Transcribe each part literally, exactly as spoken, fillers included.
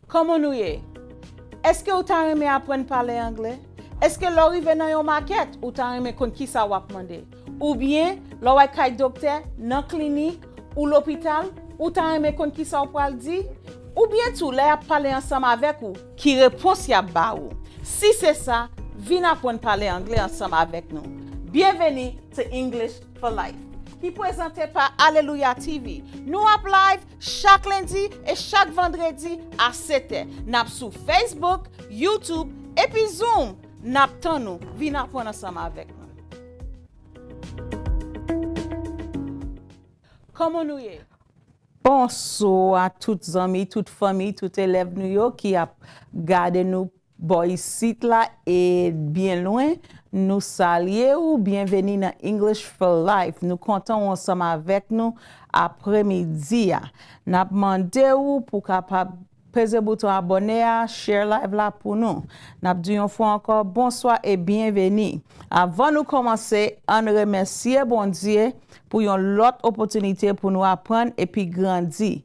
Kòman nou ye? Èske ou ta renmen aprann pale anglè? Èske lè w rive nan yon makèt, ou ta renmen konn kisa w ap mande? Oubyen, lè w al kay doktè, nan klinik, ou lopital, ou ta renmen konn kisa w pral di? Oubyen tou, lè y ap pale ansanm avèk ou, ki repons y ap ba ou? Si se sa, vin aprann pale anglè ansanm avèk nou. Byenveni to English for Life, ki prezante pa Alelouya T V. Nou ap live chak lendi e chak vandredi a sèt è. N ap sou Facebook, YouTube, epi Zoom. N ap tann ou. Vin aprann ansanm avèk nou. Kòman nou ye? Bonswa tout zanmi, tout fanmi, tout elèv nou yo ki ap gade nou bò isit la e byen lwen. Nou salye ou, byenveni nan English for Life. Nou kontan w ansanm avèk nou apremidi a. N ap mande ou pou kapab peze bouton abòne a, share live la pou nou. N ap di yon fwa ankò, bonswa e byenveni. Avan nou kòmanse, ann remèsye Bondye pou yon lòt opòtinite pou nou aprann epi grandi.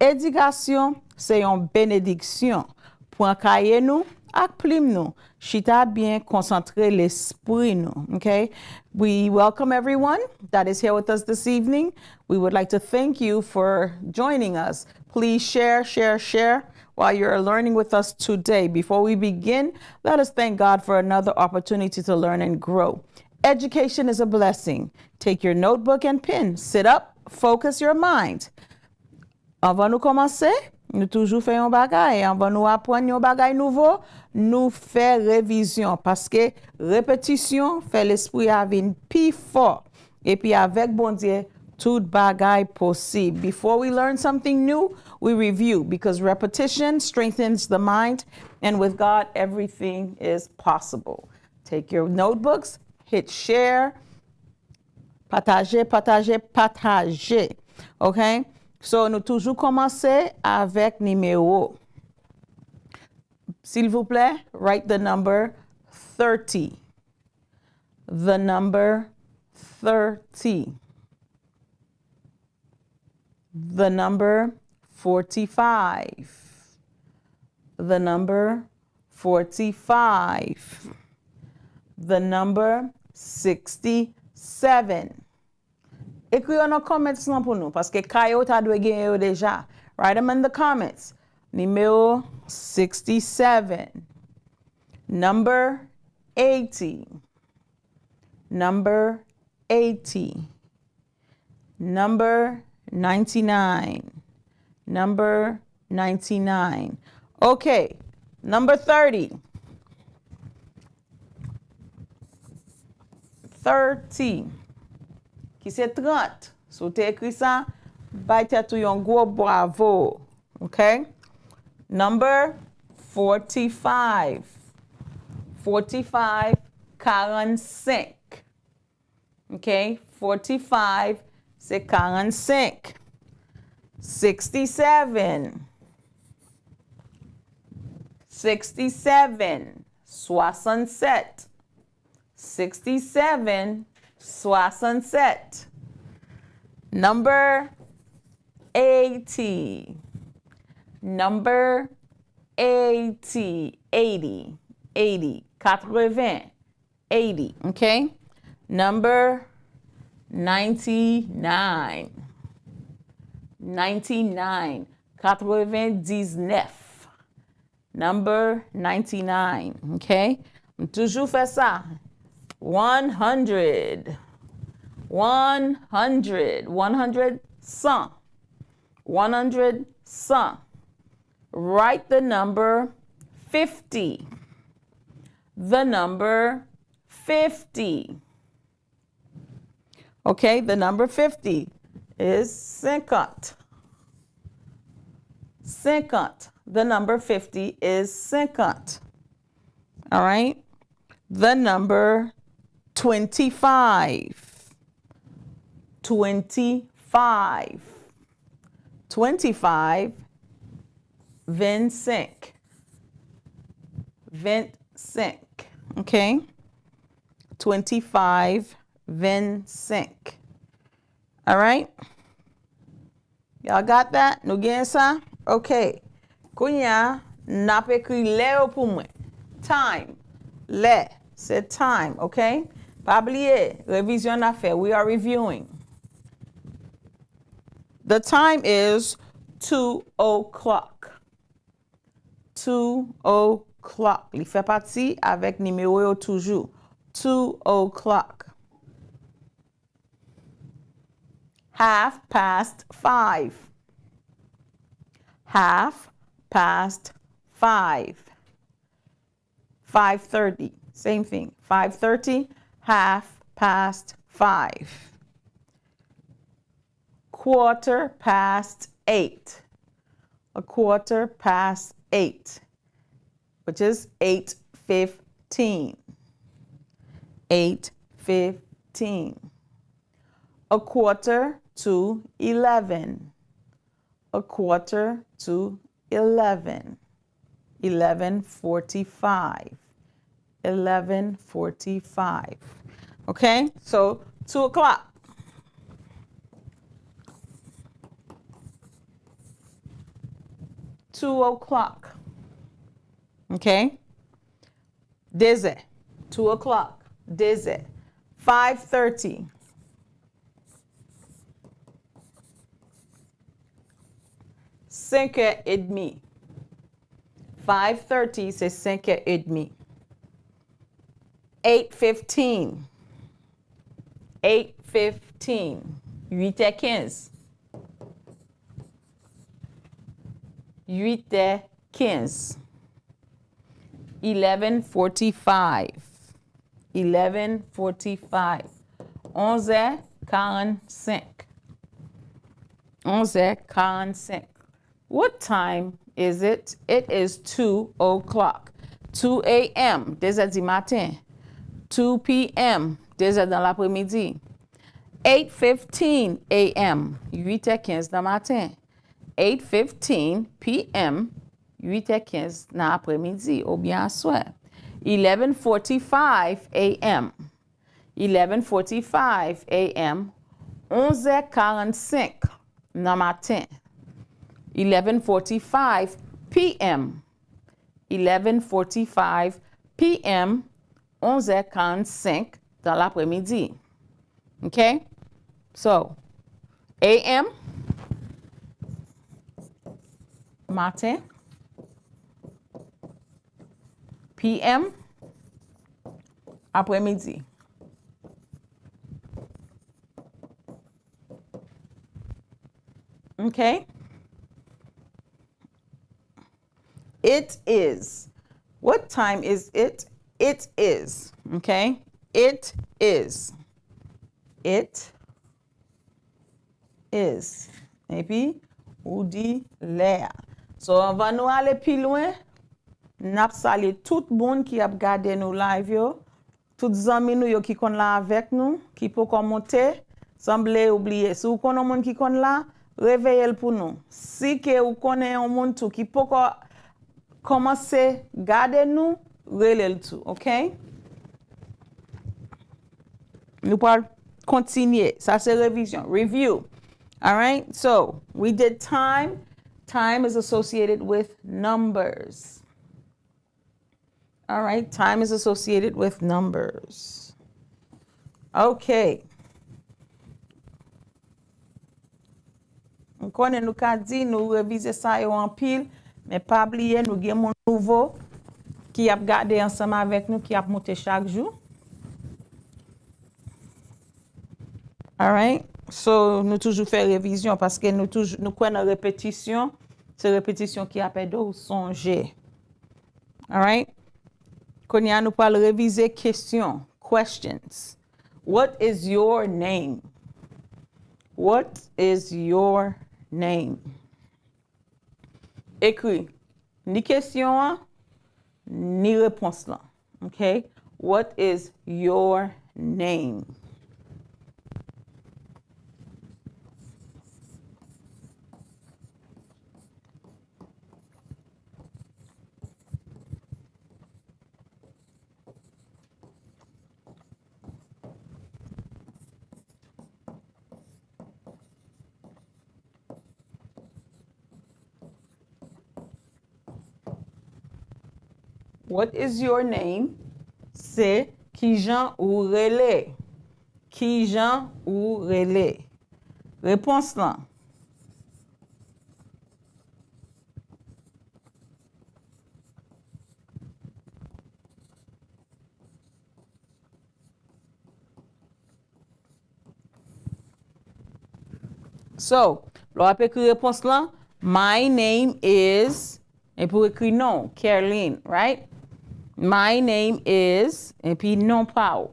Edikasyon se yon benediksyon. Pran kaye nou ak plim nou. Chita byen, konsantre lespri nou. Okay? We welcome everyone that is here with us this evening. We would like to thank you for joining us. Please share, share, share while you're learning with us today. Before we begin, let us thank God for another opportunity to learn and grow. Education is a blessing. Take your notebook and pen. Sit up, focus your mind. Anvan nou kòmanse, nou toujou fè yon bagay. Anvan nou aprann yon bagay nouvo, nou fè revizyon. Paske repetisyon fè lespri a vin pi fò. Epi avèk Bondye, tout bagay posib. Before we learn something new, we review, because repetition strengthens the mind, and with God, everything is possible. Take your notebooks, hit share, pataje, pataje, pataje. Okay? So, nou toujou kòmanse avèk nimewo. Silvouplè, write the number thirty. The number thirty. The number forty-five. The number forty-five. The number sixty-seven. Ekri yo nan comments lan pou nou, paske kaye w ta dwe genyen yo deja. Write them in the comments. Nimewo sixty-seven. Number eighty. Number eighty. Number ninety-nine. Number ninety-nine. Okay. Number thirty. Thirty. Ki se trant. Si w te ekri sa, bay tèt ou yon gwo bravo. Okay? Number forty-five. Forty-five, karannsenk. Okay? Forty-five, se karannsenk. Sixty-seven. Sixty-seven, swasannsèt. Sixty-seven, swasannsèt. Number eighty. Number eighty. Eighty. Eighty. Katreven. Eighty. Okay? Number ninety-nine. Ninety-nine. Katrevendiznèf. Number ninety-nine, okay? M toujou fè sa. One hundred. One hundred. One hundred, san. One hundred, san. Write the number fifty. The number fifty. Okay, the number fifty is senkant. Senkant. The number fifty is senkant. All right? The number twenty-five. Twenty-five. Twenty-five. Vennsenk. Vennsenk. Okay? Twenty-five, vennsenk. All right? Y'all got that? Nou gen sa? Okay. Kounye a, n ap ekri lè yo pou mwen. Time. Lè. Se time, ok? Pa bliye, revizyon n ap fè. We are reviewing. The time is two o'clock. Two o'clock. Li fè pati avèk nimewo yo toujou. Two o'clock. Half past five. Half past five. Five thirty. Same thing. Five thirty, half past five. Quarter past eight. A quarter past eight, which is eight fifteen. Eight fifteen. A quarter to eleven. A quarter to eleven. Eleven forty-five. Eleven forty-five. Okay? So, two o'clock. Two o'clock. Okay? Dezè. Two o'clock. Dezè. Five thirty. Senkè edmi. Five thirty, se senkè edmi. Eight fifteen. Eight fifteen. Uitè kenz. Uitè kenz. Eleven forty-five. Eleven forty-five. Onzè karannsenk. Onzè karannsenk. What time is it? It is two o'clock. Two a.m., dezè di maten. Two p.m., dezè nan lapremidi. Eight fifteen a.m., uitè kenz nan maten. Eight fifteen p.m., uitè kenz nan apremidi oubyen aswè. Eleven forty-five a.m. Eleven forty-five a.m., onzè karannsenk nan maten. Eleven forty-five p.m. Eleven forty-five p.m., onzè karannsenk nan lapremidi. Ok? So, a.m., maten. P.M., apremidi. Ok? It is. What time is it? It is. Ok? It is. It is. Epi, ou di lè a. So, anvan nou ale pi lwen, n ap salye tout moun ki ap gade nou live yo, tout zanmi nou yo ki konn la avèk nou, ki poko monte, sanble ou bliye. Si w konn yon moun ki konn la, reveye l pou nou. Si ke ou konnen yon moun tou ki poko kòmanse gade nou, rele l tou, ok? Nou pral kontinye. Sa se revizyon. Review. All right? So, we did time. Time is associated with numbers. All right? Time is associated with numbers. Ok. M konnen nou ka di nou revize sa yo anpil, men pa bliye nou gen moun nouvo ki ap gade ansanm avèk nou, ki ap moute chak jou. All right? So, nou toujou fè revizyon paske nou toujou, nou kwè nan repetisyon. Se repetisyon ki ap ede w sonje. All right? Kounye a, nou pral revize kesyon, questions. What is your name? What is your name? Ekri ni kesyon an, ni repons lan. Ok? What is your name? What is your name? Se kijan ou rele? Kijan ou rele? Repons lan. So, lè w ap ekri repons lan, my name is, epi w ekri non, Kerline, right? My name is, epi non pa w.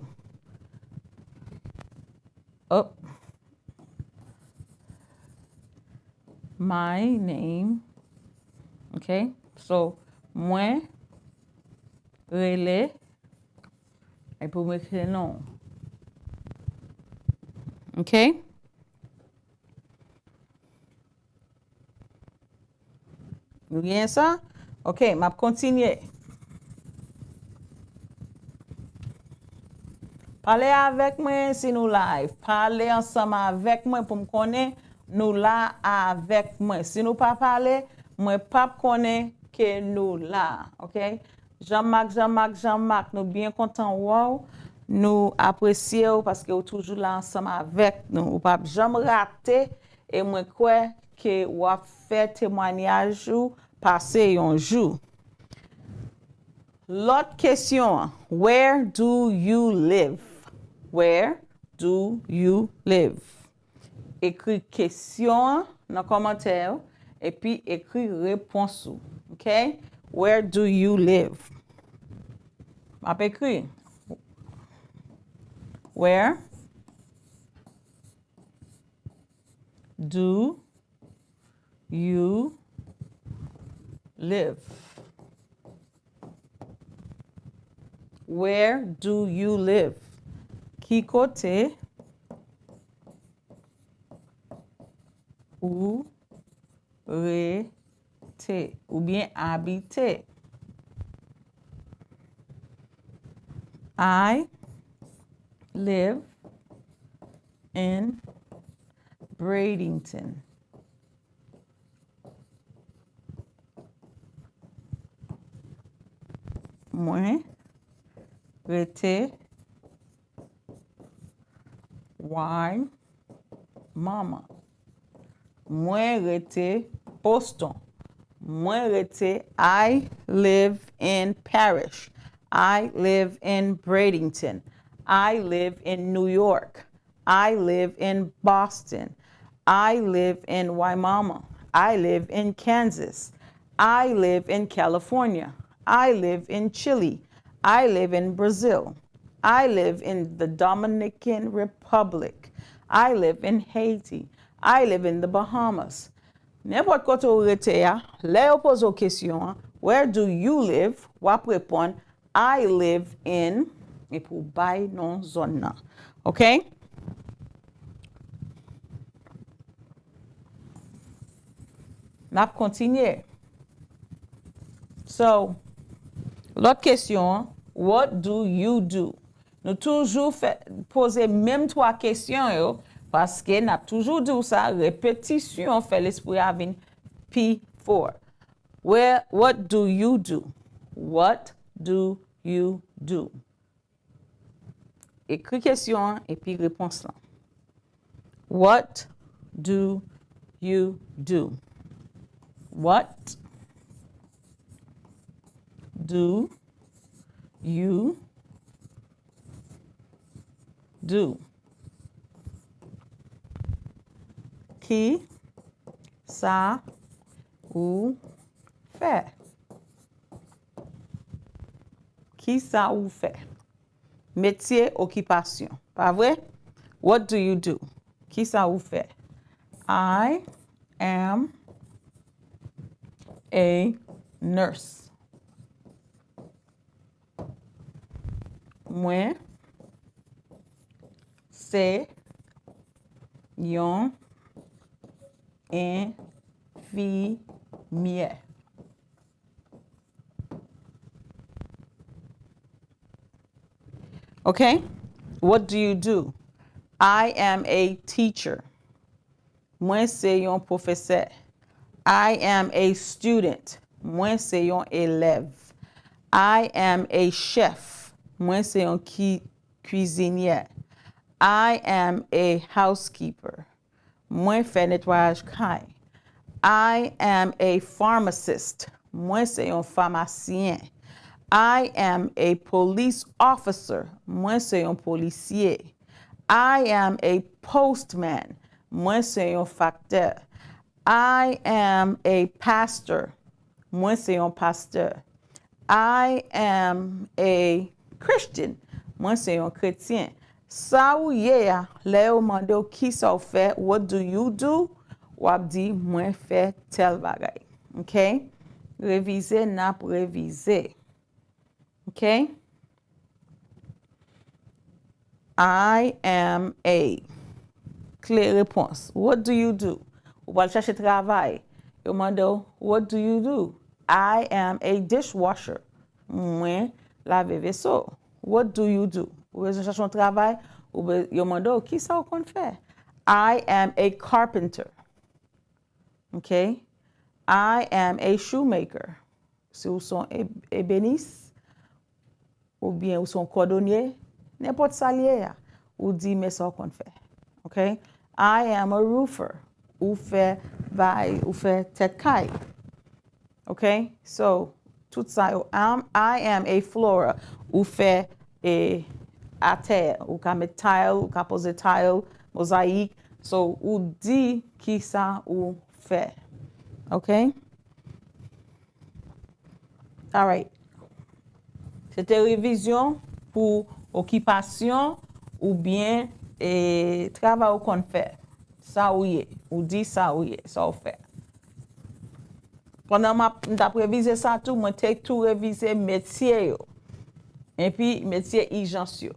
Oh. My name. Ok? So, mwen rele, epi w ekri non. Ok? Nou gen sa? Ok, m ap kontinye. Pale avèk mwen si nou live. Pale ansanm avèk mwen pou m konnen nou la avèk mwen. Si nou pa pale, mwen p ap konnen ke nou la. Ok? Jean Marc, Jean Marc, Jean Marc, nou byen kontan wè w. Nou apresye w paske w toujou la ansanm avèk nou. Ou p ap janm rate e mwen kwè ke w ap fè temwayaj ou pase yon jou. Lòt kesyon an, where do you live? Where do you live? Ekri kesyon an nan kòmantè yo, epi ekri repons ou. Ok? Where do you live? M ap ekri. Where do you live? Where do you live? Ki kote ou rete oubyen abite? I live in Bradenton. Mwen rete Why, mama? Mwen rete Boston. Mwen rete, I live in Paris. I live in Bradenton. I live in New York. I live in Boston. I live in Waimama. I live in Kansas. I live in California. I live in Chile. I live in Brazil. I live in the Dominican Republic. I live in Haiti. I live in the Bahamas. Nenpòt kote ou rete a, lè yo poze w kesyon an, where do you live? W ap reponn, I live in, epi w bay non zòn nan. Ok? N ap kontinye. So, lòt kesyon an, what do you do? Nou toujou fè, poze menm twa kesyon yo, paske n ap toujou di w sa, repetisyon fè lespri a vin pi fò. Where, what do you do? What do you do? Ekri kesyon an epi repons lan. What do you do? What do you do? Ki sa ou fè? Ki sa ou fè? Metye, okipasyon. Pa vre? What do you do? Ki sa ou fè? I am a nurse. Mwen se yon enfimyè. Ok? What do you do? I am a teacher. Mwen se yon pwofesè. I am a student. Mwen se yon elèv. I am a chef. Mwen se yon ki, kwizinyè. I am a housekeeper. Mwen fè netwayaj kay. I am a pharmacist. Mwen se yon famasyen. I am a police officer. Mwen se yon polisye. I am a postman. Mwen se yon faktè. I am a pastor. Mwen se yon pastè. I am a Christian. Mwen se yon kretyen. Sa ou ye a, lè yo mande w kisa w fè, what do you do? W ap di, mwen fè tèl bagay. Ok? Revize, n ap revize. Ok? I am a. Kle repons. What do you do? Ou pral chache travay. Yo mande w, what do you do? I am a dishwasher. Mwen lave veso. What do you do? Ou bezwen chache yon travay, ou be-, yo mande w, kisa w konn fè? I am a carpenter. Ok? I am a shoemaker. Si ou se yon eb-, ebenis, oubyen ou se yon kòdonye, nenpòt sa l ye a, ou di men sa w konn fè. Ok? I am a roofer. Ou fè bay, ou fè tèt kay. Ok? So, tout sa yo, am, I am a flora. Ou fè, e, atè, ou ka met tile, ou ka poze tile, mozayik. So, ou di kisa ou fè. Ok? Alright. Se te revizyon pou okipasyon oubyen, e, travay ou konn fè. Sa ou ye. Ou di sa ou ye, sa ou fè. Pandan m ap, m t ap revize sa tou, mwen te tou revize metye yo. Epi metye ijans yo.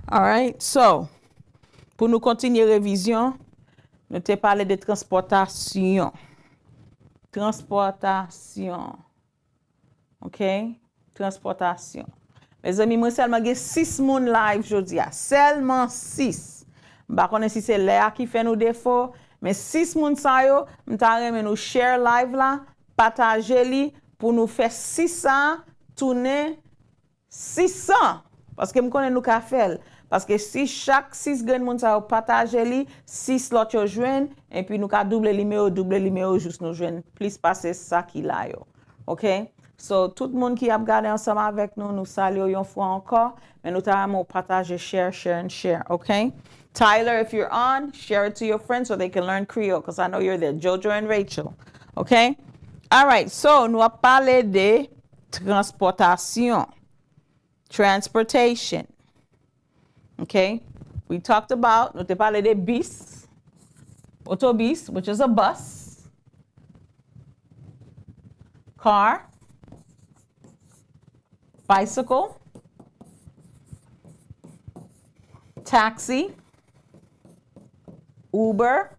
Alright, so, pou nou kontinye revizyon, nou te pale de transpòtasyon. Transpòtasyon. Ok? Transpòtasyon. Mezanmi, mwen sèlman gen sis moun live jodi a. Sèlman sis. M pa konnen si se lè a ki fè nou defo, men sis moun sa yo, m ta renmen nou share live la, pataje li pou nou fè sis sa tounen sis san. Paske m konnen nou ka fè l. Paske si chak sis grenn moun sa yo pataje li, sis lòt yo jwenn, epi nou ka double nimewo, double nimewo jous nou jwenn plis pase sa ki la yo. Ok? So, tout moun ki ap gade ansanm avèk nou, nou salye w yon fwa ankò, men nou ta renmen w pataje, share, share and share, ok? Tyler, if you're on, share it to your friends so they can learn Creole, 'cause I know you're there. Jojo and Rachel, ok? Alright, so, nou ap pale de transpòtasyon. Transportation. Ok? We talked about, nou te pale de bis, otobis, which is a bus, car, bicycle, taxi, Uber,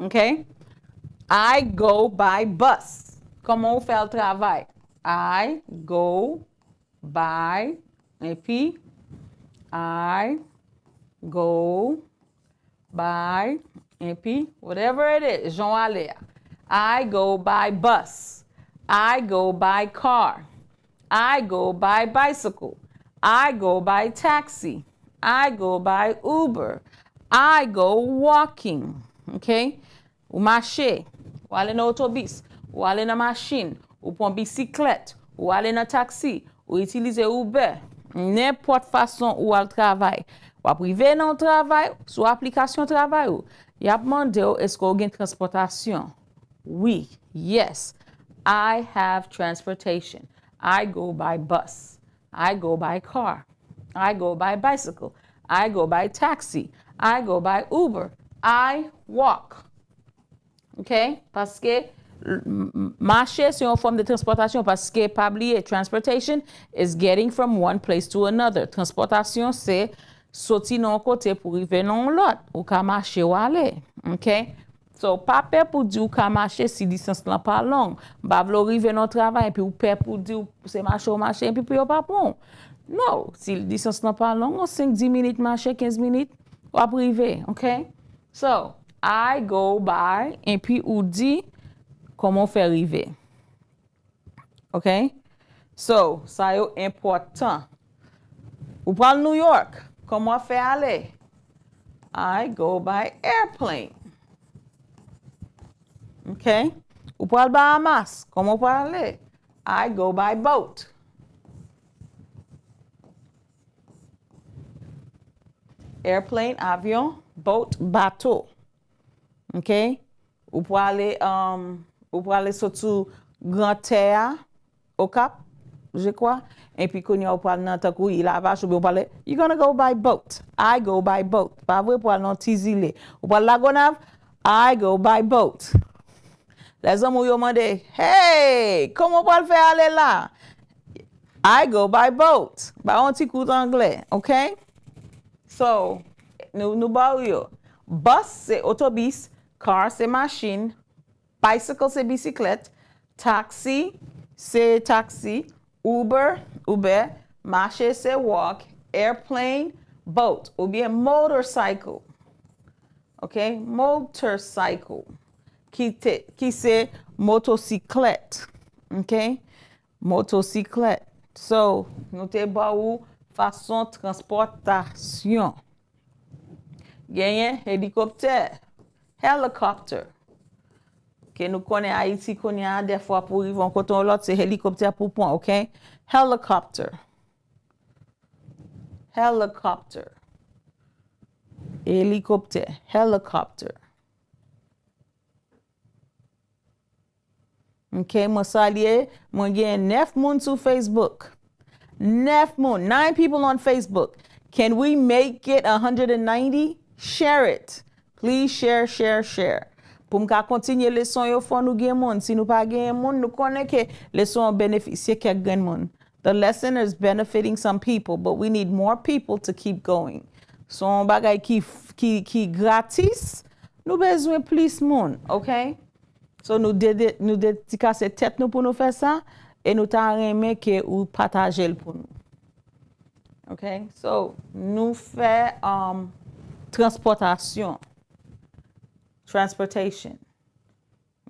ok? I go by bus. Kòman ou fè al travay? I go by, epi I go by, epi whatever it is, jan w ale a. I go by bus. I go by car. I go by bicycle. I go by taxi. I go by Uber. I go walking. Ok? Ou mache, ou ale nan otobis, ou ale nan machin, ou pran bisiklèt, ou ale nan taksi, ou itilize Uber, nenpòt fason ou al travay. W ap rive nan yon travay, sou aplikasyon travay ou, y ap mande w èske w gen transpòtasyon. Wi, yes, I have transportation. I go by bus. I go by car. I go by bicycle. I go by taxi. I go by Uber. I walk. Ok? Paske m- m- mache se yon fòm de transpòtasyon, paske pa bliye, transportation is getting from one place to another. Transpòtasyon se soti nan yon kote pou rive nan yon lòt. Ou ka mache w ale. Ok? So, pa pè pou di w ka mache si distans lan pa long. M pa vle w rive nan yon travay epi w pè pou di w se mache w mache epi pou yo pa pran w. No, si distans lan pa long, yon senk, dis minit mache, kenz minit, w ap rive, ok? So, I go by, epi ou di kòman w fè rive. Ok? So, sa yo enpòtan. Ou pral New York, kòman w fè ale? I go by airplane. Ok? Ou pral Bahamas, kòman w pral ale? I go by boat. Airplane, avyon, boat, bato. Ok? Ou prale, um, ou prale sot sou Gran Tè a, Okap, je kwa. Epi kounye a ou pral nan tankou Île à Vache, oubyen ou prale, you gonna go by boat. I go by boat. Pa vre, pral nan ti zile. Ou pral Lagonav, I go by boat. Lèzanmi yo mande, hey, kòman w pral fè ale la? I go by boat. Ba yon ti kout anglè, ok? So, nou, nou ba w yo. Bus se otobis, car se machin, bicycle se bisiklèt, taxi se taksi, Uber, Uber, mache se walk, airplane, boat, oubyen motorcycle. Ok? Motorcycle, ki te, ki se motosiklèt. Ok? Motosiklèt. So, nou te ba ou fason transpòtasyon. Genyen helikoptè, helicopter. Ke nou konnen Ayiti kounye a, dèfwa pou rive yon kote yon lòt, se helikoptè pou pran, ok? Helicopter. Helicopter. Helikoptè, helicopter. Ok, mwen salye, mwen gen nèf moun sou Facebook. Nèf moun, nine people on Facebook. Can we make it a hundred and ninety? Share it. Please share, share, share. Pou m ka kontinye leson yo, fò nou gen moun. Si nou pa genyen moun, nou konnen ke leson an benefisye kèk grenn moun. The lesson is benefiting some people, but we need more people to keep going. Se yon bagay ki, ki, ki gratis, nou bezwen plis moun, ok? So, nou de, de, nou dedikase tèt nou pou nou fè sa, e nou ta renmen ke ou pataje l pou nou. Ok? So, nou fè, um, transpòtasyon. Transportation.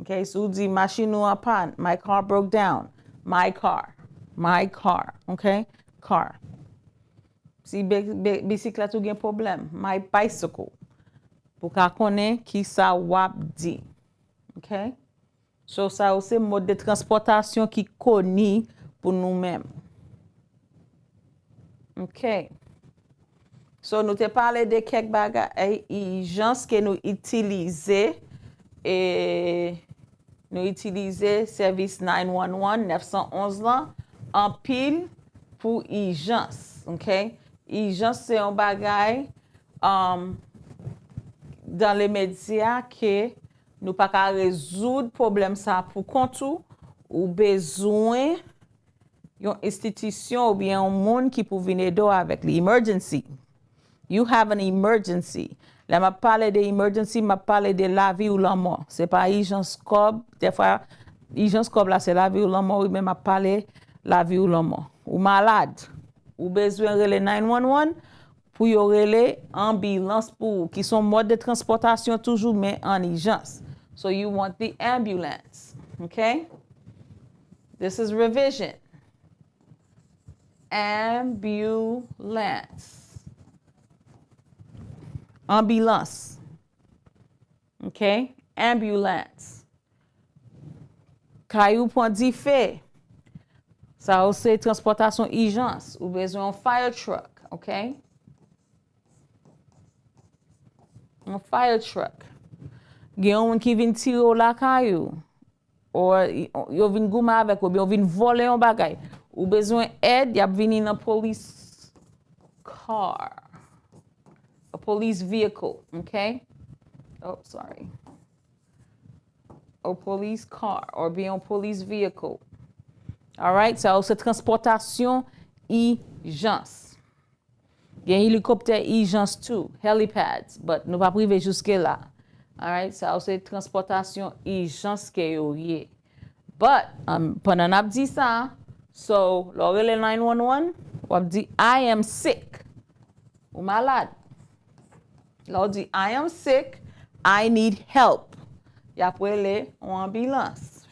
Ok? Si w di machin ou an pàn, my car broke down. My car. My car. Ok? Car. Si be, be, bisiklèt ou gen pwoblèm, my bicycle. Pou ka konnen ki sa w ap di. Ok? So, sa yo se mòd de transpòtasyon ki koni pou nou menm. Ok. So, nou te pale de kèk bagay ijans ke nou itilize, e nou itilize sèvis nine one one, nèf san onz lan, anpil pou ijans, ok? Ijans se yon bagay, um, dans les médias ke nou pa ka rezoud pwoblèm sa pou kont ou, ou bezwen yon enstitisyon oubyen yon moun ki pou vin ede w avèk li. Emergency. You have an emergency. Lè m ap pale de emergency, m ap pale de lavi ou lanmò. Se pa ijans kòb. Dèfwa, ijans kòb la, se lavi ou lanmò, wi, men m ap pale lavi ou lanmò. Ou malad. Ou bezwen rele nine one one, pou yo rele anbilans pou ou, ki se yon mòd de transpòtasyon toujou, men an ijans. So you want the ambulance, ok? This is revision. Ambulance. Anbilans. Ok? Ambulance. Kay ou pran dife. Sa yo se transpòtasyon ijans. Ou bezwen yon fire truck, ok? Yon fire truck. Gen yon moun ki vin tire w lakay ou. Or, y-, yo vin goumen avèk ou, oubyen yo vin vòlè yon bagay. Ou bezwen èd, y ap vini nan police car. A police vehicle, ok? Oh, sorry. A police car, oubyen yon police vehicle. Alright, sa yo se transpòtasyon ijans. Gen helikoptè ijans tou, helipads, but nou p ap rive jiske la. Alright, sa yo se transpòtasyon ijans ke yo ye. But, um, pandan n ap di sa, so, lè w rele nine one one, w ap di, "I am sick." Ou malad. Lè w di, "I am sick," I need help. Y ap rele yon anbilans.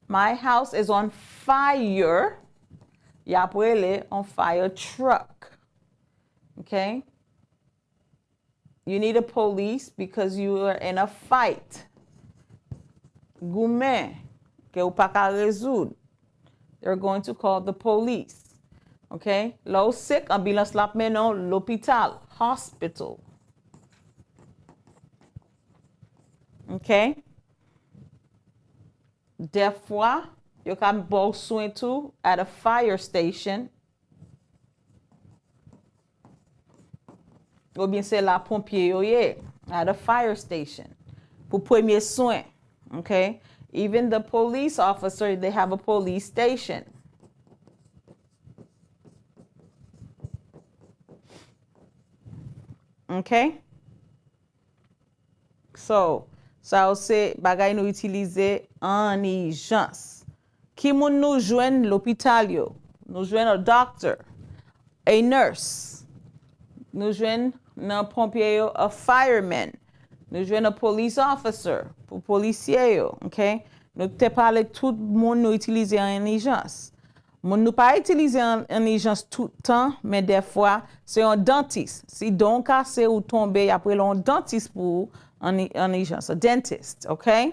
My house is on fire. Y ap rele yon fire truck. Okay? You need a police because you are in a fight. Goumen ke ou pa ka rezoud. They're going to call the police. Okay? Lè w sick, anbilans la ap mennen w lopital, hospital. Okay? Dèfwa, yo ka ba w swen tou at a fire station. Oubyen se la ponpye yo ye, at a fire station. Pou premye swen, okay? Even the police officer, they have a police station. Okay? So, sa yo se bagay nou itilize an ijans. Ki moun nou jwenn lopital yo? Nou jwenn a doctor, a nurse. Nou jwenn nan ponpye yo a fireman. Nou jwenn a police officer pou polisye yo, okay? Nou te pale tout moun nou itilize an ijans. Moun nou pa itilize an, an ijans tout tan, men dèfwa, se yon dantis. Si dan w kase ou tonbe, y ap rele yon dantis pou ou an, an ijans, a dentist, okay?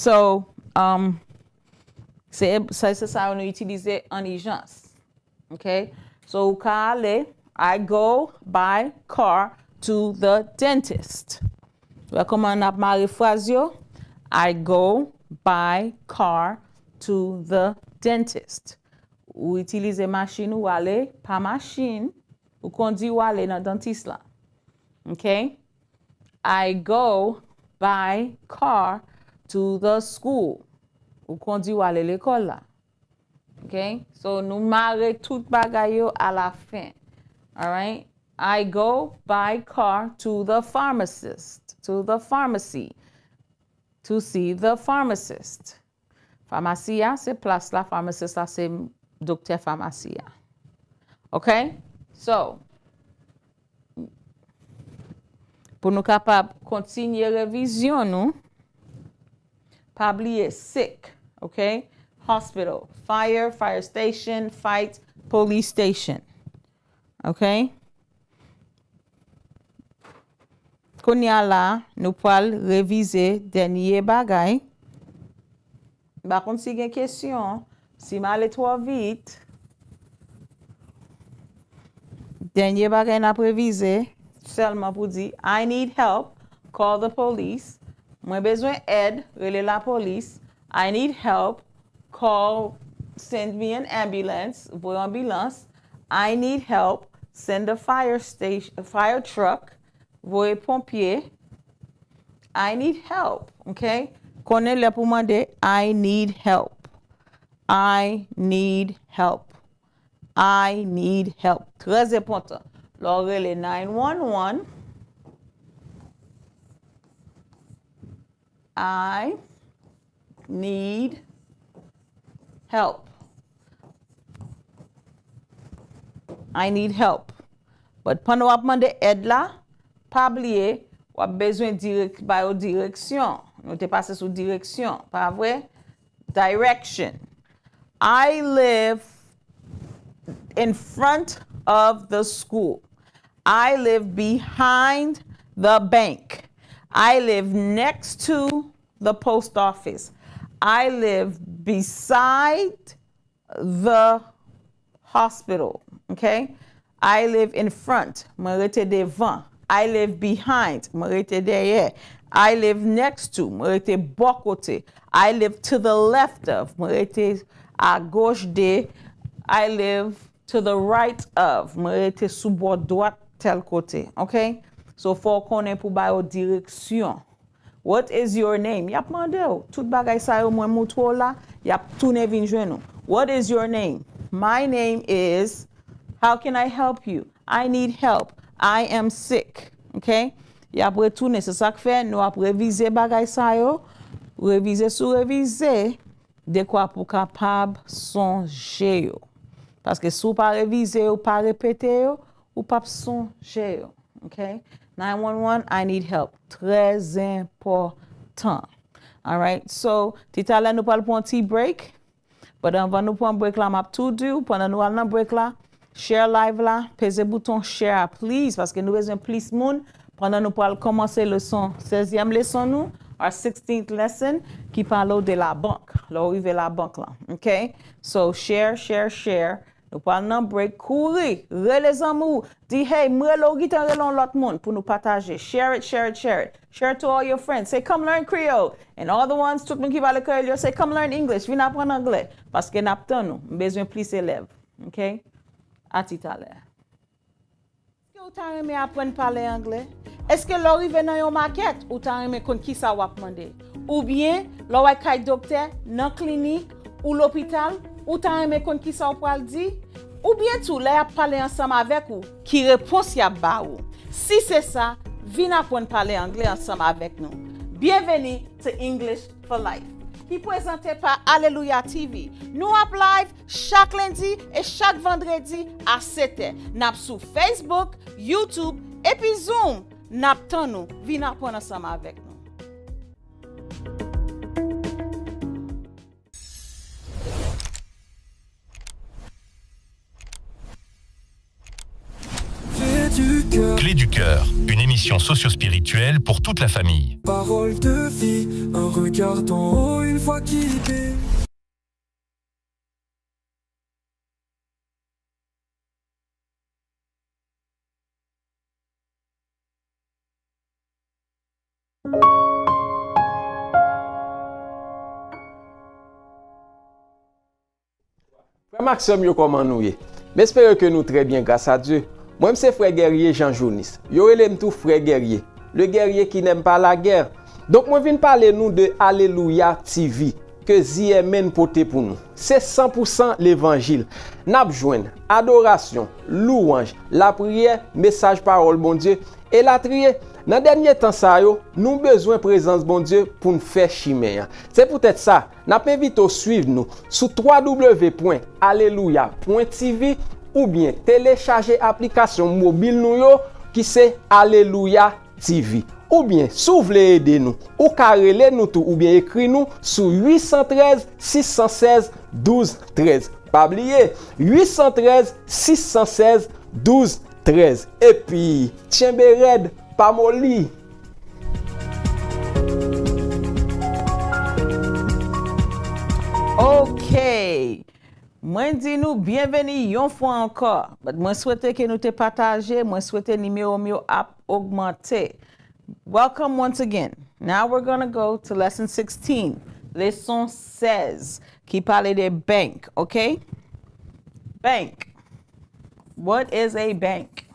So, um, se, se, se sa yo nou itilize an ijans, okay? So, ou ka ale, I go by car to the dentist. Wè kòman n ap mare fraz yo? I go by car to the dentist. Ou itilize machin ou ale pa machin, ou kondi ou ale nan dantis la. Okay? I go by car to the school. Ou kondi ou ale lekòl la. Okay? So, nou mare tout bagay yo alafen. Alright? I go by car to the pharmacist, to the pharmacy, to see the pharmacist. Famasi a, se plas la, pharmacist la, se doktè famasi a. Okay? So, pou nou kapab kontinye revizyon nou, pa bliye sick, okay? Hospital, fire, fire station, fight, police station. Okay? Kounye a la, nou pral revize dènye bagay. M pa konn si gen kesyon, si m ale twò vit. Dènye bagay n ap revize, sèlman pou di, I need help, call the police. Mwen bezwen èd, rele lapolis. I need help, call, send me an ambulance, voye anbilans. I need help, send a fire station, fire truck, voye ponpye. I need help, okay? Konnen lè pou mande, I need help. I need help. I need help. Trè enpòtan. Lè w rele nine one one, I need help. I need help. But pandan w ap mande èd la, pa bliye, w ap bezwen direk, ba yo direksyon. Nou te pase sou direksyon, pa vre? Direction. I live in front of the school. I live behind the bank. I live next to the post office. I live beside the hospital, okay? I live in front, mwen rete devan. I live behind, mwen rete dèyè. I live next to, mwen rete bò kote. I live to the left of, mwen rete agoch de. I live to the right of, mwen rete sou bò dwat tèl kote, okay? So, fò w konnen pou ba yo direksyon. What is your name? Y ap mande w. Tout bagay sa yo mwen moutre w la, y ap tounen vin jwenn ou. What is your name? My name is, how can I help you? I need help. I am sick. Okay? Y ap retounen. Se sa k fè nou ap revize bagay sa yo. Revize sou revize. Dekwa pou w kapab sonje yo. Paske si w pa revize yo, pa repete yo, ou p ap sonje yo. Okay? Nine one one, I need help. Trè enpòtan. Alright, so, ti talè nou pral pran yon ti break. But anvan nou pran break la, m ap tou di w, pandan nou al nan break la, share live la, peze bouton share a, please, paske nou bezwen plis moun pandan nou pral kòmanse leson, sèzyèm leson nou, our sixteenth lesson, ki pale w de labank. Lè w rive labank la, ok? So, share, share, share. Nou pral nan break, kouri, rele zanmi w, di, hey, m rele w, gentan rele yon lòt moun pou nou pataje. Share it, share it, share it. Share it to all your friends. Say, come learn Creole. And all the ones, tout moun ki pale kreyòl yo, say, come learn English. Vin aprann anglè. Paske n ap tann ou. M bezwen plis elèv. Ok? A ti talè. Èske ou ta renmen aprann pale anglè? Èske lè w rive nan yon makèt, ou ta renmen konn kisa w ap mande? Oubyen, lè w al kay doktè, nan klinik, ou lopital, ou ta renmen konn kisa w pral di? Oubyen tou, lè y ap pale ansanm avèk ou, ki repons y ap ba ou? Si se sa, vin aprann pale anglè ansanm avèk nou. Byenveni to English for Life, ki prezante pa Alelouya T V. Nou ap live chak lendi e chak vandredi a sèt è. N ap sou Facebook, YouTube, epi Zoom. N ap tann ou. Vin aprann ansanm avèk nou. Clé du cœur, une émission socio-spirituelle pour toute la famille. Parole de vie, un regard d'en haut, une voix qui bénit. Frè m ak sè m yo, kòman nou ye? M espere ke nou trè byen, gras a Dye. Mwen, m se frè Guerrier Jean Jonis. Yo rele m tou frè Guerrier, le guerrier qui n'aime pas la guerre. Donk, mwen vin pale nou de Alelouya T V, ke Z M N pote pou nou. Se san pou san levanjil. N ap jwenn adorasyon, louwanj, lapriyè, mesaj pawòl Bondye, elatriye. Nan dènye tan sa yo, nou bezwen prezans Bondye pou n fè chimen an. Se poutèt sa, n ap envite w swiv nou sou w w w pwen alelouya pwen t v oubyen telechaje aplikasyon mobil nou yo ki se Alelouya T V. Oubyen, si w vle ede nou, ou ka rele nou tou oubyen ekri nou sou uit san trèz, sis san sèz, douz trèz. Pa bliye, uit san trèz, sis san sèz, douz trèz. Epi, tchenbe rèd, pa moli! Ok. Mwen di nou byenveni yon fwa ankò. But mwen swete ke nou te pataje, mwen swete nimewo m yo ap ogmante. Welcome once again. Now we're gonna go to lesson sixteen. Leson sèz, ki pale de bank, ok? Bank. What is a bank?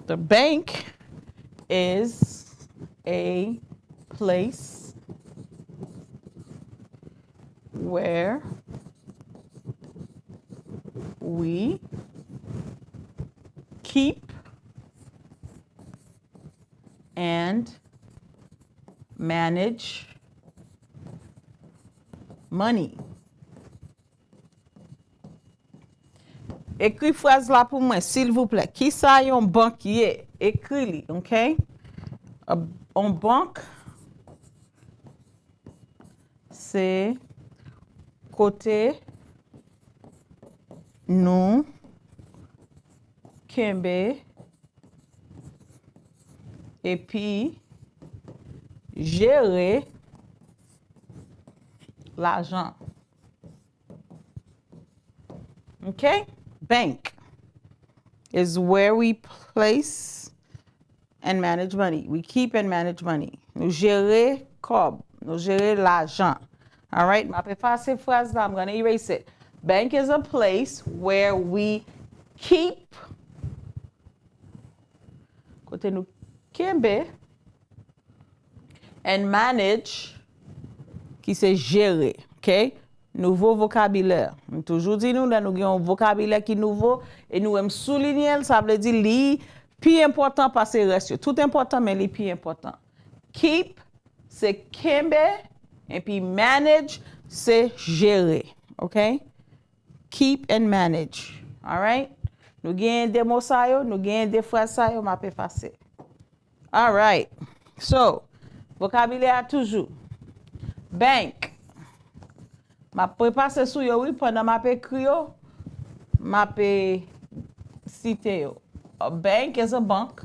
The bank is a place where we keep and manage money. Ekri fraz la pou mwen, silvouplè. Kisa yon bank ye? Ekri li, ok? A, yon bank, se kote nou kenbe epi jere lajan. Ok? Bank is where we place and manage money. We keep and manage money. Nou jere kòb. Nou jere lajan. Alright? M ap efase fraz la. I'm gonna erase it. Bank is a place where we keep, kote nou kenbe, and manage, ki se jere, ok? Nouvo vokabilè. M toujou di nou, lè nou gen yon vokabilè ki nouvo, e nou wè m soulinye l, sa vle di li pi enpòtan pase rès yo. Tout enpòtan, men li pi enpòtan. Keep, se kenbe, epi manage, se jere, ok? Keep and manage. Alright? Nou genyen de mo sa yo, nou genyen de fraz sa yo, m ap efase. Alright. So, vokabilè a toujou. Bank. M ap repase sou yo, wi, pandan m ap ekri yo, m ap, e, site yo. A bank is a bank.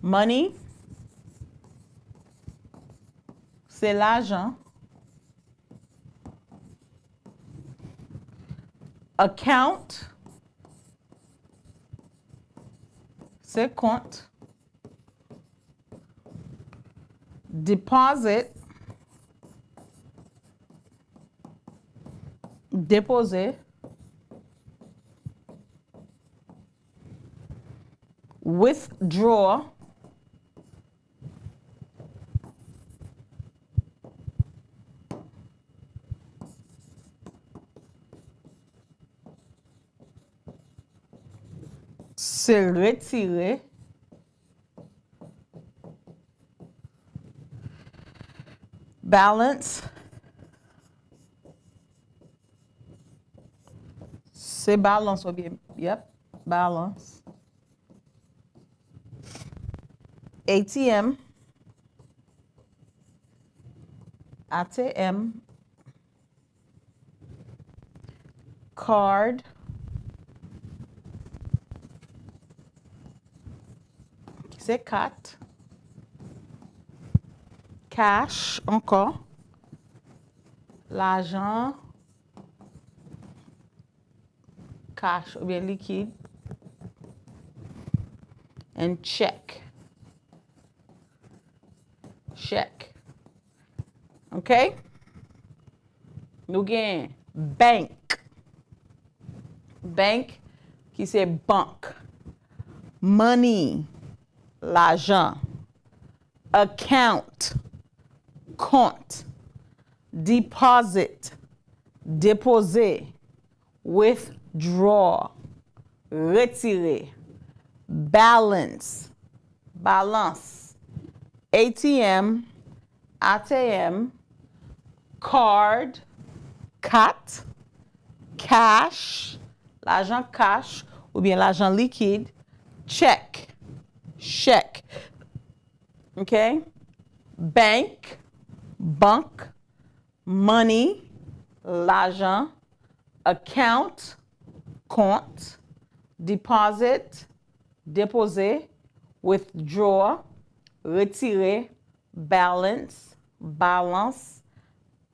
Money, se lajan. Account, se kont. Deposit, depoze. Withdraw, se retire. Balance, se balans oubyen, yep, balans. A T M, A T M, card, ki se kat, cash ankò, lajan, cash oubyen likid, and check. Chèk. Ok? Nou gen bank. Bank, ki se bank. Money, lajan. Account, kont. Deposit, depoze. Withdraw, retire. Balance, balans. A T M, A T M, card, kat, cash, lajan cash oubyen lajan likid, check, chèk. Ok? Bank, bank, money, lajan, account, kont, deposit, depoze, withdraw, retire, balance, balans,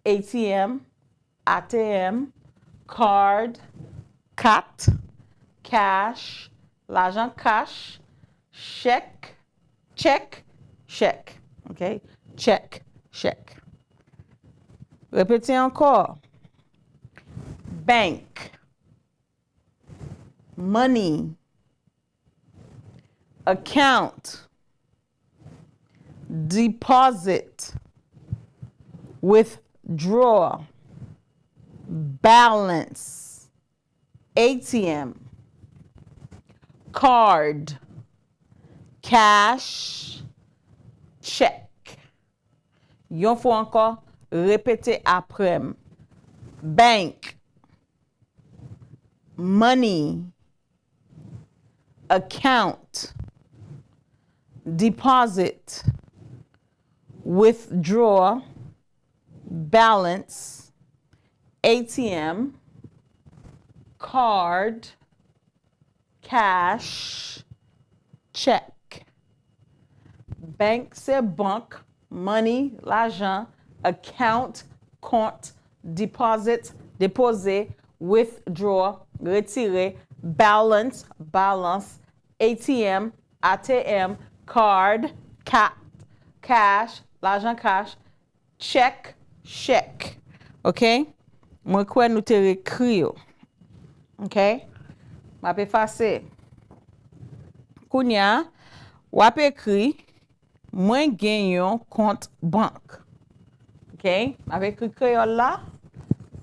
A T M, A T M, card, kat, cash, lajan cash, chèk, chèk, chèk. Ok? Chèk, chèk. Repete ankò. Bank, money, account, deposit, withdraw, balance, A T M, card, cash, check. Yon fwa ankò, repete apre m. Bank, money, account, deposit, withdraw, balance, A T M, card, cash, check. Bank se bank, money, lajan, account, kont, deposit, depoze, withdraw, retire, balance, balans, A T M, A T M, card, kat, cash, lajan cash, chèk, chèk. Ok? Mwen kwè nou te ekri yo. Ok? M ap efase. Kounye a, w ap ekri, mwen gen yon kont bank. Ok? M ap ekri kreyòl la.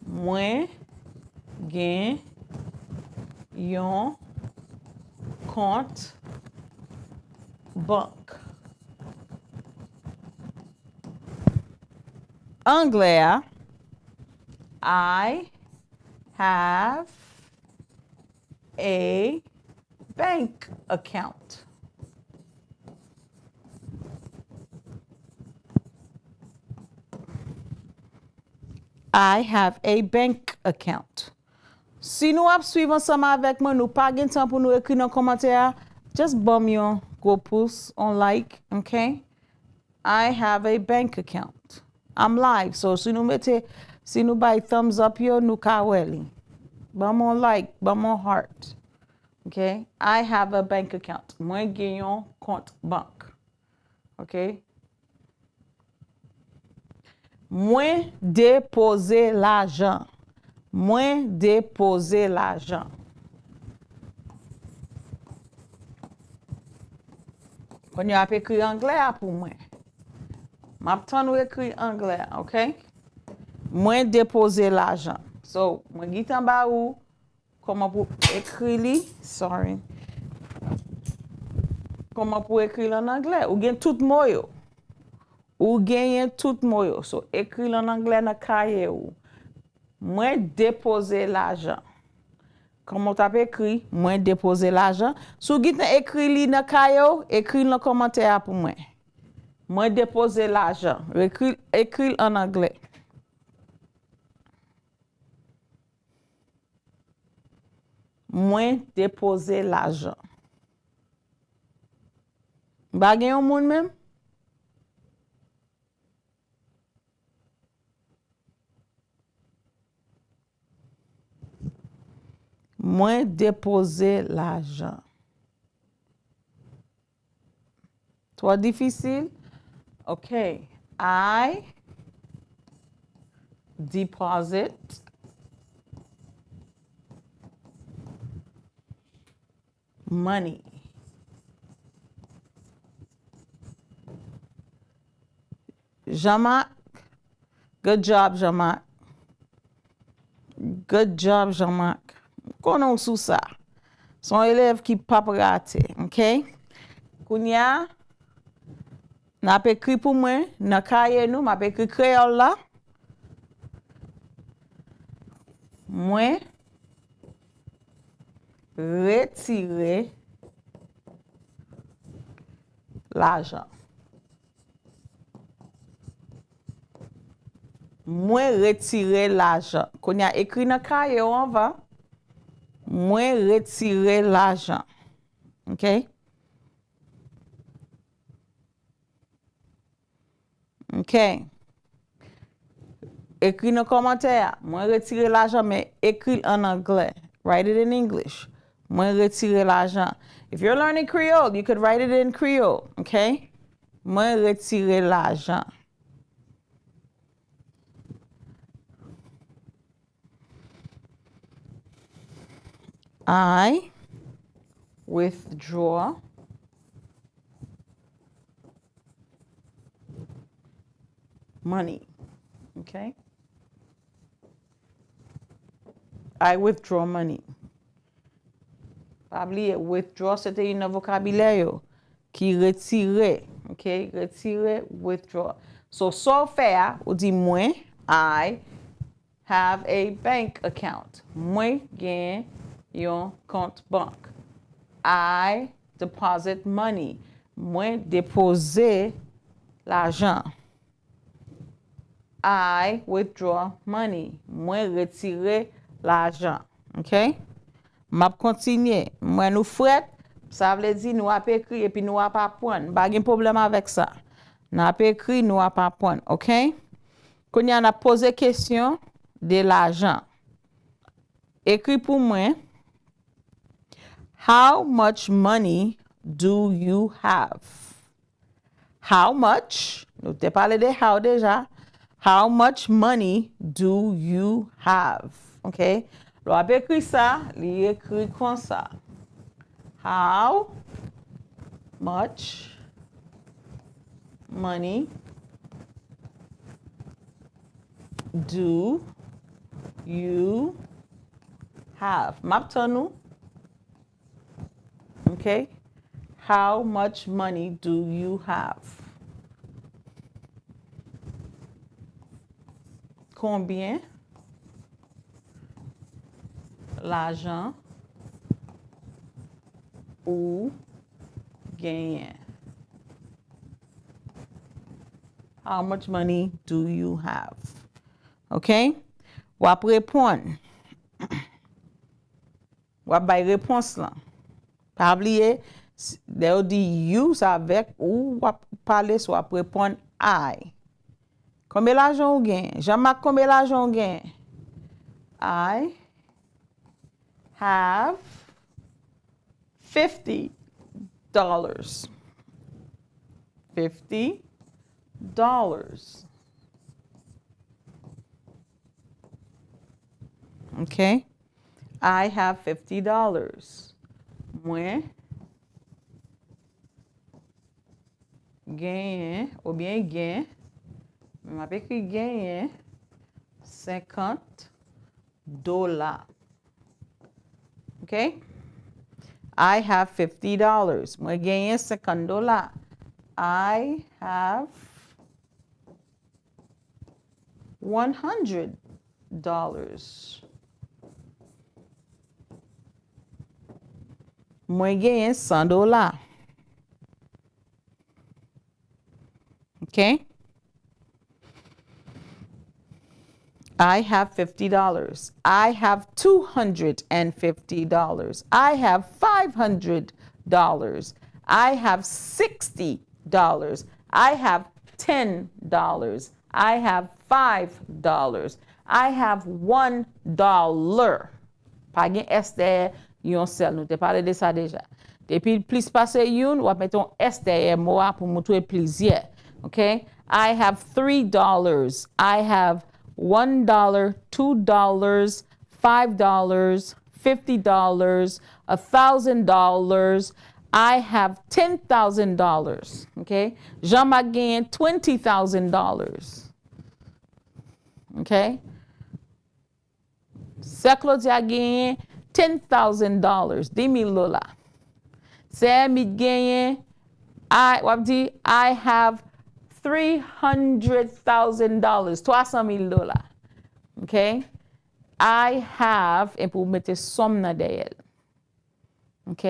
Mwen gen yon kont bank. Anglè a, I have a bank account. I have a bank account. Si nou ap swiv ansanm avèk mwen, nou pa gen tan pou nou ekri nan kòmantè a, just ban m yon gwo pous, yon like, ok? I have a bank account. I'm live, so si nou mete, si nou bay thumbs up yo, nou ka wè li. Ban m yon like, ban m yon heart. Ok? I have a bank account. Mwen gen yon kont bank. Ok? Mwen depoze lajan. Mwen depoze lajan. Kounye a ap ekri anglè a pou mwen. M ap tann ou ekri anglè a, ok? Mwen depoze lajan. So, mwen gentan ba ou kòman pou ekri li, sorry. Kòman pou ekri l an anglè. Ou gen tout mo yo. Ou genyen tout mo yo. So, ekri l an anglè nan kaye ou. Mwen depoze lajan. Kòman w t ap ekri? Mwen depoze lajan. Si w gentan ekri li nan kaye w, ekri l nan kòmantè a pou mwen. Mwen depoze lajan. Ekri, ekri l an anglè. Mwen depoze lajan. M pa gen yon moun menm? Mwen depoze lajan. Twò difisil? Ok. I deposit money. Jean-Marc, good job, Jean-Marc. Good job, Jean-Marc. M konnen w sou sa. Se yon elèv ki p ap rate, ok? Kounye a, n ap ekri pou mwen, nan kaye nou, m ap ekri kreyòl la. Mwen retire lajan. Mwen retire lajan. Kounye a, ekri nan kaye w anvan. Mwen retire lajan. Ok? Ok. Ekri nan kòmantè a. Mwen retire lajan, men ekri l an anglè. Write it in English. Mwen retire lajan. If you're learning Creole, you could write it in Creole, ok? Mwen retire lajan. I withdraw money. Ok? I withdraw money. Pa bliye, withdraw se te youn nan vokabilè yo ki retire. Ok? Retire, withdraw. So, sa w fè a, ou di mwen, I have a bank account. Mwen gen yon kont bank. I deposit money. Mwen depoze lajan. I withdraw money. Mwen retire lajan. Ok? M ap kontinye. M wè nou frèt. Sa vle di nou ap ekri epi nou ap aprann. M pa gen pwoblèm avèk sa. N ap ekri, nou ap aprann. Ok? Kounye a, n ap poze kesyon de lajan. Ekri pou mwen, How much money do you have? How much? Nou te pale de how deja. How much money do you have? Ok? Lè w ap ekri sa, li ekri konsa. How much money do you have? M ap tann ou. Ok? How much money do you have? Konbyen lajan ou genyen? How much money do you have? Ok? W ap reponn. W ap bay repons lan. Pa bliye, s- lè yo di you, se avèk ou w ap pale, so w ap reponn I. Konbyen lajan ou genyen? Jean-Marc, konbyen lajan ou genyen? I have fifty dollars. Fifty dollars. Ok. I have fifty dollars. Mwen genyen, oubyen gen, men m ap ekri genyen senkant dola. Ok? I have fifty dollars. Mwen genyen senkant dola. I have one hundred dollars. Mwen genyen san dola. Ok? I have fifty dollars. I have two hundred and fifty dollars. I have five hundred dollars. I have sixty dollars. I have ten dollars. I have five dollars. I have one dollar. Pa gen S dèyè yon sèl. Nou te pale de sa deja. Depi l plis pase youn, w ap mete yon S dèyè mo a pou montre plizyè. Ok? I have three dollars. I have one dollar, two dollars, five dollars, fifty dollars, a thousand dollars. I have ten thousand dollars. Ok? Jean-Marc genyen twenty thousand dollars. Ok? Sè Claudia genyen ten thousand dollars, dis mil dola. Sè Hermite genyen, I, w ap di, I have three hundred thousand dollars, twa san mil dola. Ok? I have, epi w mete sòm nan dèyè l. Ok?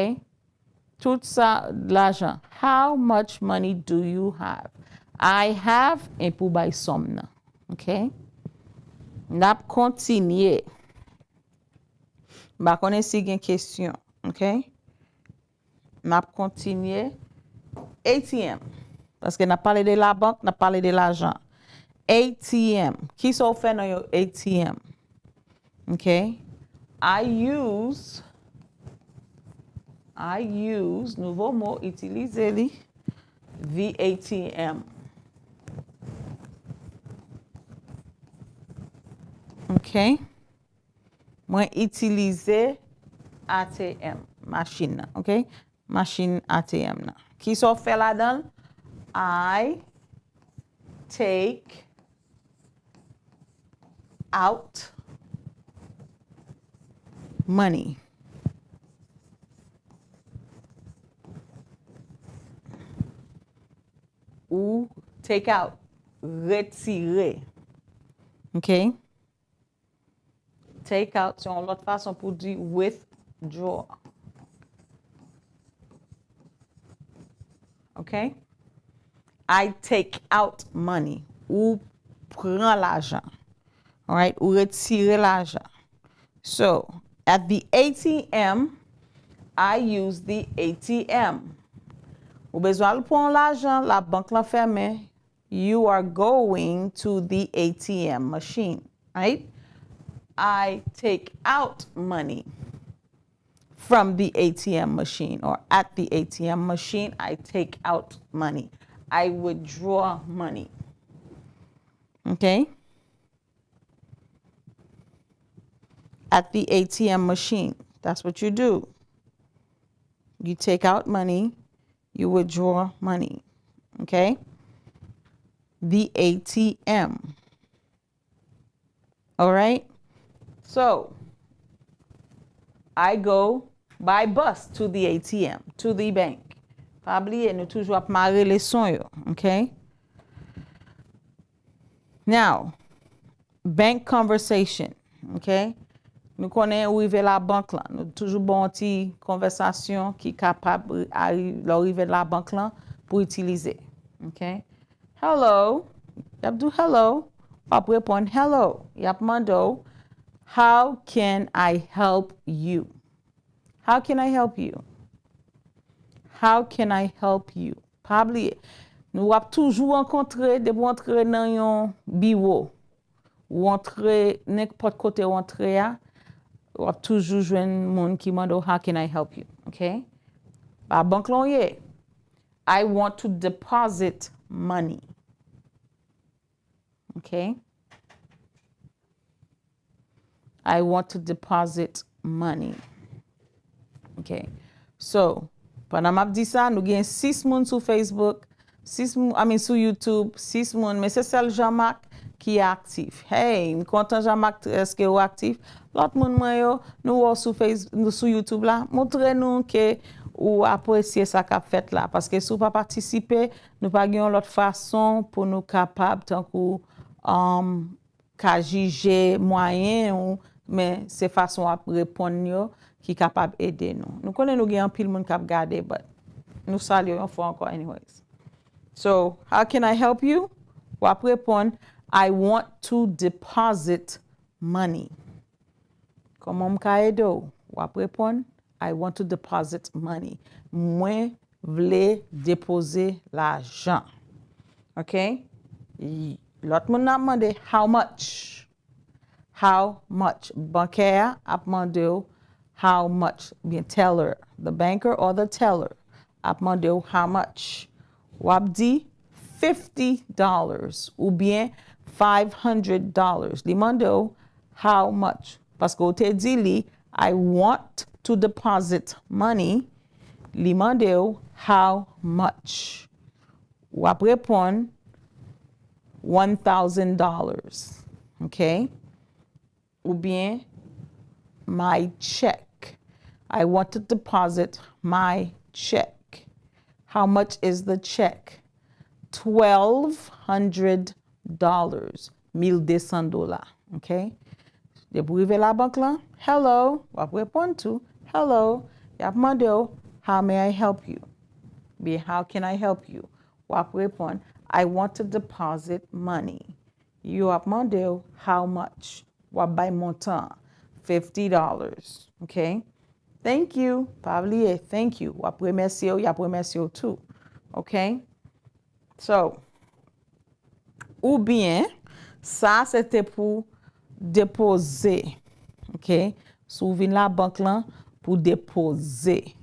Tout sa, lajan. How much money do you have? I have, epi w bay sòm nan. Ok? N ap kontinye. M pa konnen si gen kesyon. Ok? N ap kontinye. A T M. Paske n ap pale de labank, n ap pale de lajan. A T M. Kisa w fè nan yon A T M? Ok. I use, I use, nouvo mo, itilize li, the A T M. Ok. Mwen itilize A T M, machin nan, ok? Machin A T M nan. Kisa w fè ladan l? I take out money. Ou take out, retire. Ok? Take out, se yon lòt fason pou di withdraw. Ok? I take out money. Ou pran lajan. Alright? Ou retire lajan. So, at the A T M, I use the A T M. Ou bezwen al pran lajan, labank lan fèmen. You are going to the A T M machine, right? I take out money from the A T M machine, or at the A T M machine, I take out money. I withdraw money. Ok? At the A T M machine. That's what you do. You take out money, you withdraw money. Ok? The A T M. Alright? So, I go by bus to the A T M, to the bank. Pa bliye, nou toujou ap mare leson yo, ok? Now, bank conversation, ok? Nou konnen ou rive labank lan. Nou toujou ba w yon ti konvèsasyon ki kapab ari-, lè w rive labank lan pou itilize. Ok? Hello. Y ap di w hello. W ap reponn hello. Y ap mande w, "How can I help you?" How can I help you? How can I help you? Pa bliye, nou w ap toujou rankontre, depi w antre nan yon biwo, ou antre nenpòt kote w antre a, w ap toujou jwenn moun ki mande w, "How can I help you?" Ok? Labank lan w ye. "I want to deposit money." Ok? "I want to deposit money." Ok. So, pandan m ap di sa, nou gen sis moun sou Facebook, sis moun, I mean, sou YouTube, sis moun, men se sèl Jean-Marc ki aktif. Hey, m kontan Jean-Marc, èske ou aktif? Lòt moun mwen yo, nou wè w sou Face-, nou sou YouTube la, montre nou ke ou apresye sa k ap fèt la, paske si w pa patisipe, nou pa gen yon lòt fason pou nou kapab, tankou, um, ka jije mwayen ou, men se fason w ap reponn yo ki kapab ede nou. Nou konnen nou gen anpil moun k ap gade, but nou salye w yon fwa ankò anyways. So, "How can I help you?" W ap reponn, "I want to deposit money." Kòman m ka ede w? W ap reponn, "I want to deposit money." Mwen vle depoze lajan. Ok? Y-, lòt moun nan ap mande, "How much?" How much? Bankè a ap mande w, "How much?" Oubyen teller, the banker or the teller ap mande w, "How much?" W ap di, "Fifty dollars" oubyen "Five hundred dollars." Li mande w, "How much?" Paske w te di li, "I want to deposit money." Li mande w, "How much?" W ap reponn, "One thousand dollars." Ok? Oubyen, "My check. I want to deposit my check." How much is the check? Twelve hundred dollars. Mil de san dola. Ok? Depi w rive labank lan, "Hello." W ap reponn tou, "Hello." Y ap mande w, "How may I help you?" Oubyen, "How can I help you?" W ap reponn, "I want to deposit money." Yo ap mande w, "How much?" W ap bay montan an, "Fifty dollars." Ok? "Thank you." Pa bliye, "Thank you." W ap remèsye w, y ap remèsye w tou. Ok? So, oubyen, sa se te pou depoze. Ok? Si w vin labank lan pou depoze.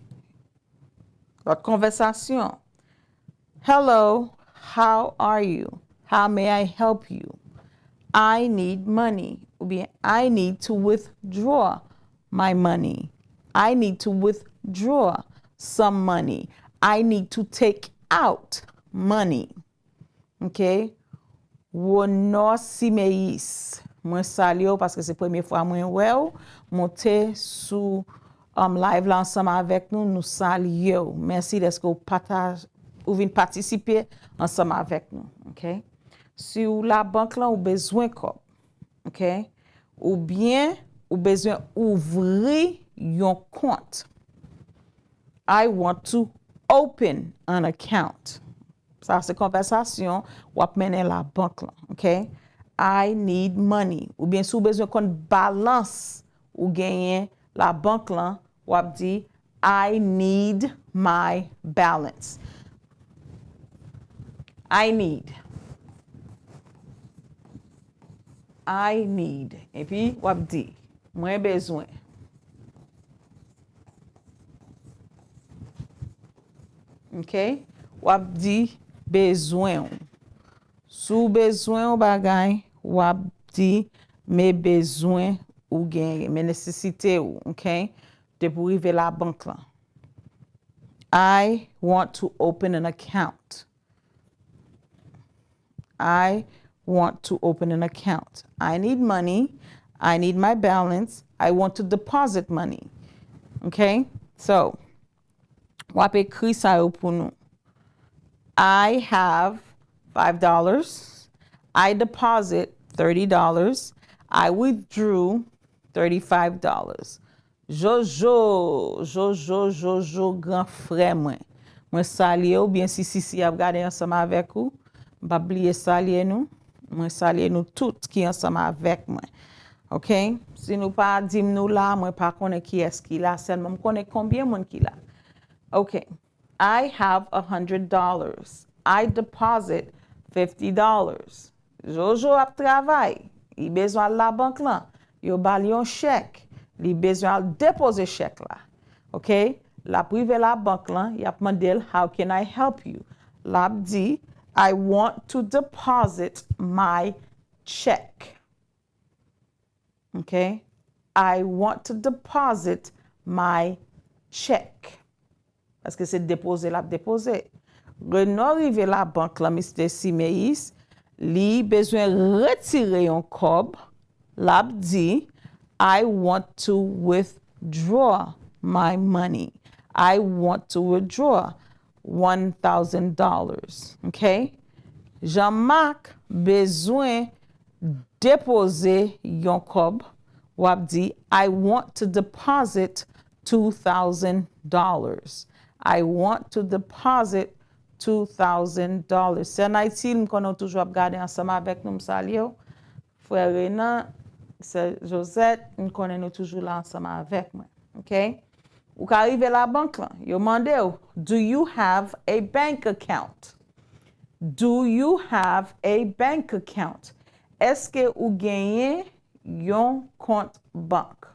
Lòt konvèsasyon. "Hello, how are you? How may I help you?" "I need money." Oubyen, "I need to withdraw my money." "I need to withdraw some money." "I need to take out money." Ok? Wonor Simeyis, mwen salye w paske se premye fwa mwen wè w. Monte sou, um, live la ansanm avèk nou, nou salye w. Mèsi dèske w pataj-, ou vin patisipe ansanm avèk nou. Ok? Si w labank lan, ou bezwen kòb. Ok? Oubyen ou bezwen ouvri yon kont. "I want to open an account." Sa se konvèsasyon w ap mennen labank lan, ok? "I need money." Oubyen si w bezwen konn balans ou genyen labank lan, w ap di, "I need my balance." I need. I need. Epi w ap di, "Mwen bezwen." Ok? W ap di bezwen w. Si w bezwen yon bagay, w ap di, "Men bezwen ou genyen, men nesesite ou." Ok? Depi w rive labank lan. "I want to open an account." "I want to open an account." I need money. I need my balance. I want to deposit money. Ok? So, w ap ekri sa yo pou nou. "I have five dollars. I deposit thirty dollars. I withdrew thirty-five dollars. Jojo, Jojo, Jojo, gran frè mwen. Mwen salye w, byen si Sisi ap gade ansanm avèk ou. M p ap bliye salye nou. Mwen salye nou tout ki ansanm avèk mwen. Ok? Si nou pa di m nou la, mwen pa konnen kiyès ki la, sèlman m konnen konbyen moun ki la. Ok. I have a hundred dollars. I deposit fifty dollars. Jojo ap travay. Li bezwen al labank lan. Yo ba l yon chèk. Li bezwen al depoze chèk la. Ok? L ap rive labank lan, y ap mande l, "How can I help you?" L ap di, "I want to deposit my check." Ok? "I want to deposit my check." Paske se depoze l ap depoze. Renan rive labank lan, Mistè Simeis, li bezwen retire yon kòb, l ap di, "I want to withdraw my money. I want to withdraw one thousand dollars." Ok? Jean Marc bezwen depoze yon kòb, w ap di, "I want to deposit two thousand dollars. I want to deposit two thousand dollars." Sè Naytil, m konnen w toujou ap gade ansanm avèk nou, m salye w. Frè Renan, sè Josette, m konnen nou toujou la ansanm avèk mwen. Ok? Ou ka rive labank lan, yo mande w, "Do you have a bank account?" Do you have a bank account? Èske ou genyen yon kont bank?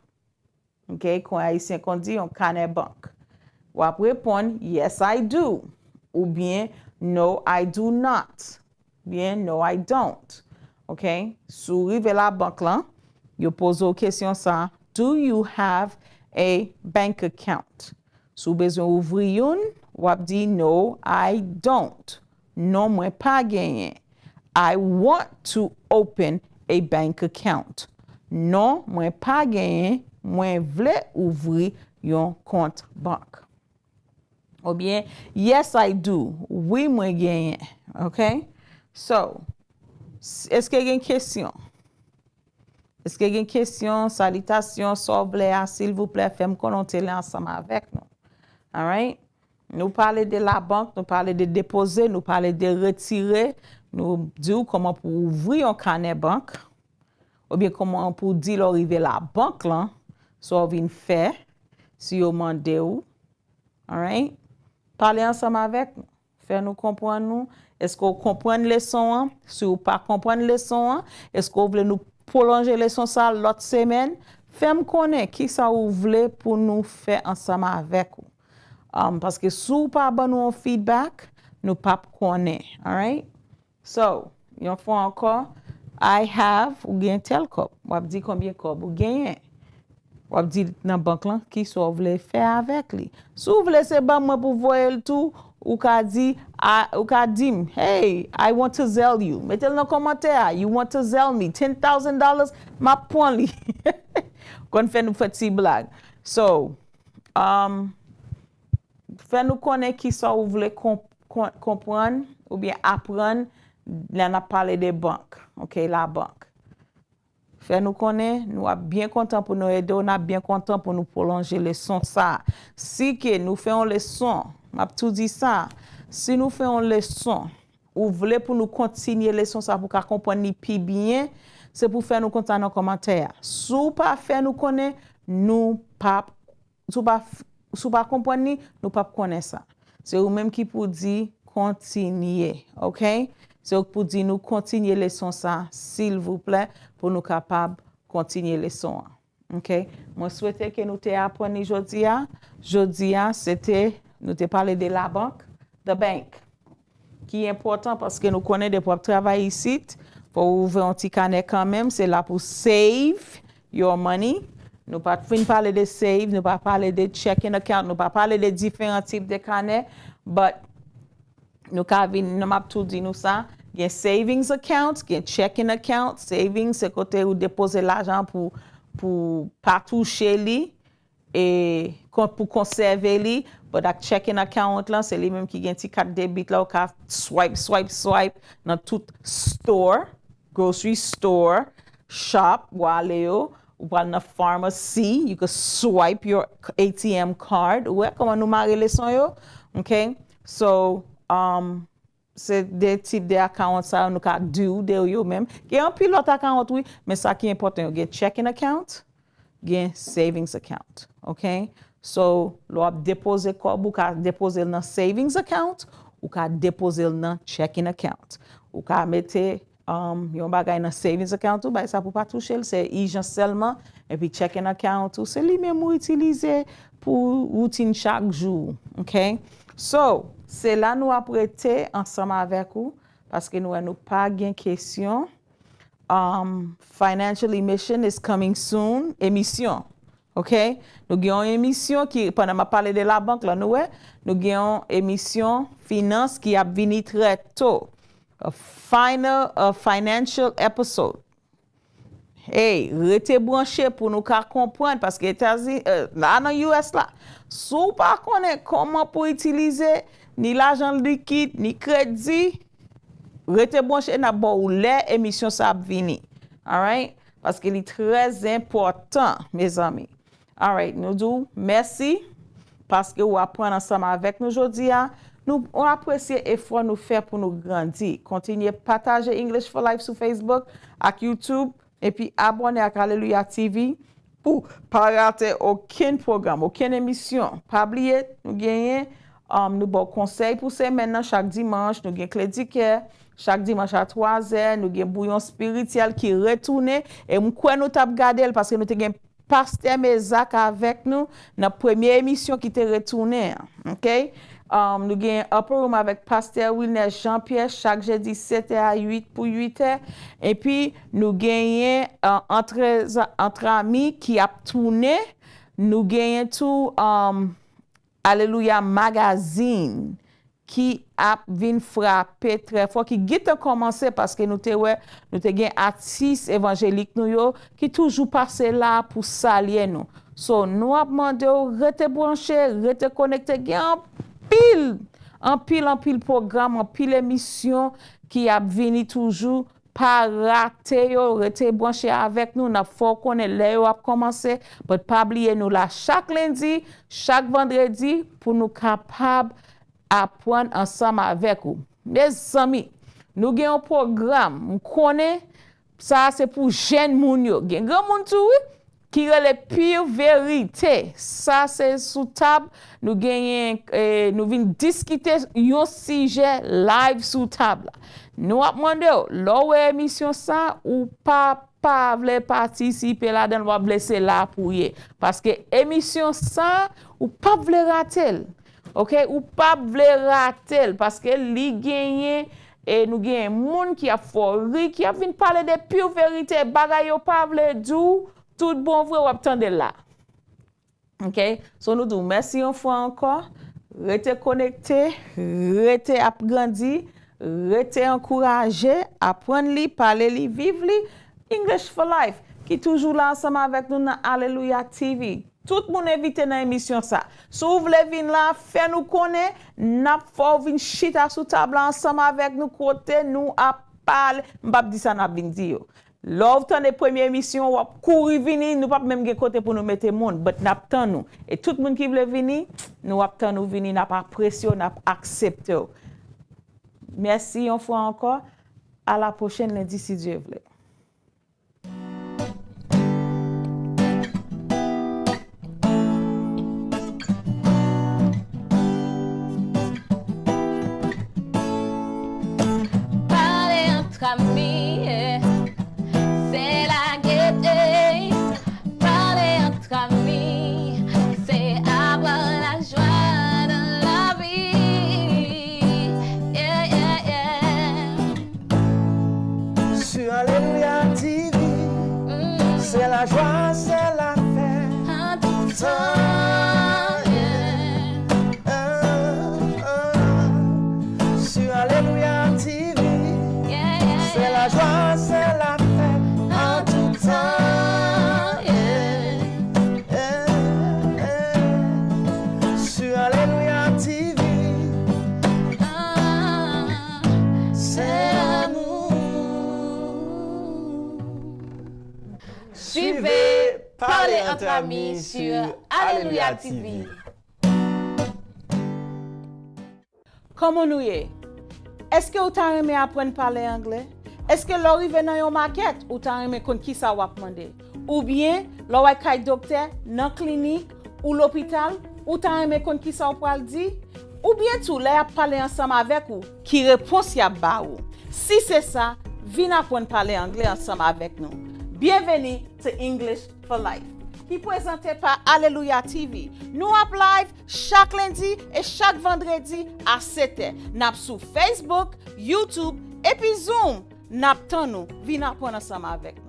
Ok, kon Ayisyen konn di, yon kanè bank. W ap reponn, "Yes, I do." Oubyen, "No, I do not." Oubyen, "No, I don't." Ok? Si w rive labank lan, yo poze w kesyon sa, "Do you have a bank account?" Si w bezwen ouvri youn, w ap di, "No, I don't." Non, mwen pa genyen. "I want to open a bank account." Non, mwen pa genyen, mwen vle ouvri yon kont bank. Oubyen, "Yes, I do." Wi, mwen genyen. Ok? So, s- èske gen kesyon? Èske gen kesyon, salitasyon, sa w vle a, silvouplè, fè m konnen w te la ansanm avèk nou. Alright? Nou pale de labank, nou pale de depoze, nou pale de retire, nou di w kòman pou w ouvri yon kanè bank, oubyen kòman pou w di lè w rive labank lan, sa w vin fè, si yo mande w. Alright? Pale ansanm avèk nou. Fè nou konprann nou. Èske w konprann leson an? Si w pa konprann leson an, èske w vle nou pwolonje leson sa lòt semèn? Fè m konnen kisa w vle pou nou fè ansanm avèk ou. Um, paske si w pa ban nou yon feedback, nou p ap konnen. Alright? So, yon fwa ankò, "I have," ou gen tèl kòb. W ap di konbyen kòb ou genyen. W ap di nan bank lan kisa w vle fè avèk li. Si w vle se ban mwen pou voye l tou, ou ka di, a- ou ka di m, "Hey, I want to Zelle you." Mete l nan kòmantè a, "You want to Zelle me ten thousand dollars?" M ap pran li. Konn fè nou fè ti blag. So, um, fè nou konnen kisa w vle kon- kon- konprann oubyen aprann lè n ap pale de bank, ok, labank. Fè nou konnen, nou ap byen kontan pou nou ede w, n ap byen kontan pou nou pwolonje leson sa a. Si ke nou fè yon leson, m ap tou di sa, si nou fè yon leson, ou vle pou nou kontinye leson sa a pou w ka konprann li pi byen, se pou fè nou konn sa nan kòmantè a. Si w pa fè nou konnen, nou p ap, si w pa, si w pa konprann li, nou p ap konnen sa. Se ou menm ki pou di kontinye, ok? Se ou ki pou di nou kontinye leson sa, silvouplè, pou nou kapab kontinye leson an. Ok? Mwen swete ke nou te aprann li jodi a. Jodi a, se te, nou te pale de labank, the bank, ki enpòtan paske nou konnen depi w ap travay isit, fò w ouvri yon ti kanè kanmenm, se la pou save your money. Nou pa t fin pale de save, nou pa pale de checking account, nou pa pale de diferan tip de kanè, but nou ka vin, nou m ap tou di nou sa, gen savings account, gen checking account. Savings se kote ou depoze lajan pou, pou pa touche li, e kon- pou konsève li, but ak checking account lan, se li menm ki gen ti kat debit la, ou ka swipe, swipe, swipe nan tout store, grocery store, shop, w ale yo, ou pral nan pharmacy, you can swipe your A T M card. Ou wè kòman nou mare leson yo? Ok? So, um, se de tip de account sa yo nou ka do de yo menm. Gen anpil lòt account, wi, men sa ki enpòtan yo, gen checking account, gen savings account, ok? So, lè w ap depoze kòb, ou ka depoze l nan savings account, ou ka depoze l nan checking account. Ou ka mete, um, yon bagay nan savings account ou, bay sa pou pa touche l, se ijans sèlman, epi checking account ou, se li menm ou itilize pou woutin chak jou, ok? So, se la nou ap rete ansanm avèk ou, paske nou wè nou pa gen kesyon. Um, financial emission is coming soon. Emisyon. Ok? Nou gen yon emisyon ki, pandan m ap pale de labank la, nou wè, nou gen yon emisyon finans ki ap vini trè to. A final, a financial episode. Hey, rete branche pou nou ka konprann, paske Etazini, eh, la nan U S la, si w pa konnen kòman pou itilize ni lajan likid, ni kredi, rete branche, n ap ba w lè emisyon sa ap vini. Alright? Paske li trè enpòtan, mezanmi. Alright, nou di w mèsi paske w aprann ansanm avèk nou jodi a. Nou, nou apresye efò nou fè pou nou grandi. Kontinye pataje English for Life sou Facebook ak YouTube, epi abòne ak Aleluya T V pou pa rate okenn pwogram, okenn emisyon. Pa bliye, nou genyen, um, nou ba w konsèy pou semèn nan chak dimanch, nou gen Kle di Kè, chak dimanch a twa zè, nou gen Bouyon Espirityèl ki retounen, e m kwè nou t ap gade l paske nou te gen Pastè Mezak avèk nou nan premye emisyon ki te retounen an, ok? Um, nou gen Upper Room avèk Pastè Wilner Jean Pierre chak jedi sèt è a uit pou uit è. Epi nou genyen, uh, Entre, Entre Amis ki ap tounen. Nou genyen tou, um, Aleluya Magazine ki ap vin frape trè fò, ki gentan kòmanse, paske nou te wè, nou te gen atis evanjelik nou yo ki toujou pase la pou salye nou. So, nou ap mande w rete branche, rete konekte. Gen anpil, anpil, anpil pwogram, anpil emisyon ki ap vini toujou. Pa rate yo, rete branche avèk nou. N ap fè w konnen lè yo ap kòmanse. But pa bliye, nou la chak lendi, chak vandredi pou nou kapab aprann ansanm avèk ou. Mezanmi, nou gen yon pwogram, m konnen sa a se pou jèn moun yo. Gen granmoun tou, wi, ki rele Pure Verite. Sa se sou tab, nou genyen, eh, nou vin diskite yon sijè live sou tab la. Nou ap mande w, lè w wè emisyon sa, ou pa, pa vle patisipe ladan l, w ap vle se la pou w ye. Paske emisyon sa, ou p ap vle rate l. Ok? Ou p ap vle rate l, paske li genyen, e nou genyen moun ki ap fè w ri, ki ap vin pale de Pure Verite, bagay yo pa vle di w, tout bon vre, w ap tande l la. Ok? So, nou di w mèsi yon fwa ankò. Rete konekte, rete ap grandi, rete ankouraje, aprann li, pale li, viv li. English for Life, ki toujou la ansanm avèk nou nan Aleluya T V. Tout moun envite nan emisyon sa. Si w vle vin la, fè nou konnen, n ap fè w vin chita sou tab la ansanm avèk nou kote nou ap pale. M p ap di sa n ap vin di yo. Lè w tande premye emisyon, w ap kouri vini, nou p ap menm gen kote pou nou mete moun, but n ap tann ou. E tout moun ki vle vini, nou ap tann ou vini, n ap apresye w, n ap aksepte w. Mèsi yon fwa ankò. A la pwochèn lendi, si Dye vle. Pale antre ami, yeah. Se la gete. Pale antre ami, se avoir la joie dans la vie. Yeah, yeah, yeah. Sur Alléluia T V, mm, c'est la joie, c'est la fête. En tout temps, yeah. Ah, ah. Sur Alléluia T V, yeah, yeah, c'est la, yeah, Notre ami sur Alléluia T V. Kòman nou ye? Èske ou ta renmen aprann pale anglè? Èske lè w rive nan yon makèt, ou ta renmen konn kisa w ap mande? Oubyen, lè w al kay doktè, nan klinik, ou lopital, ou ta renmen konn kisa w pral di? Oubyen tou, lè y ap pale ansanm avèk ou, ki repons y ap ba ou? Si se sa, vin aprann pale anglè ansanm avèk nou. Byenveni to English for Life, ki prezante pa Alelouya T V. Nou ap live chak lendi e chak vandredi a sèt è. N ap sou Facebook, YouTube, epi Zoom. N ap tann ou. Vin aprann ansanm avèk nou.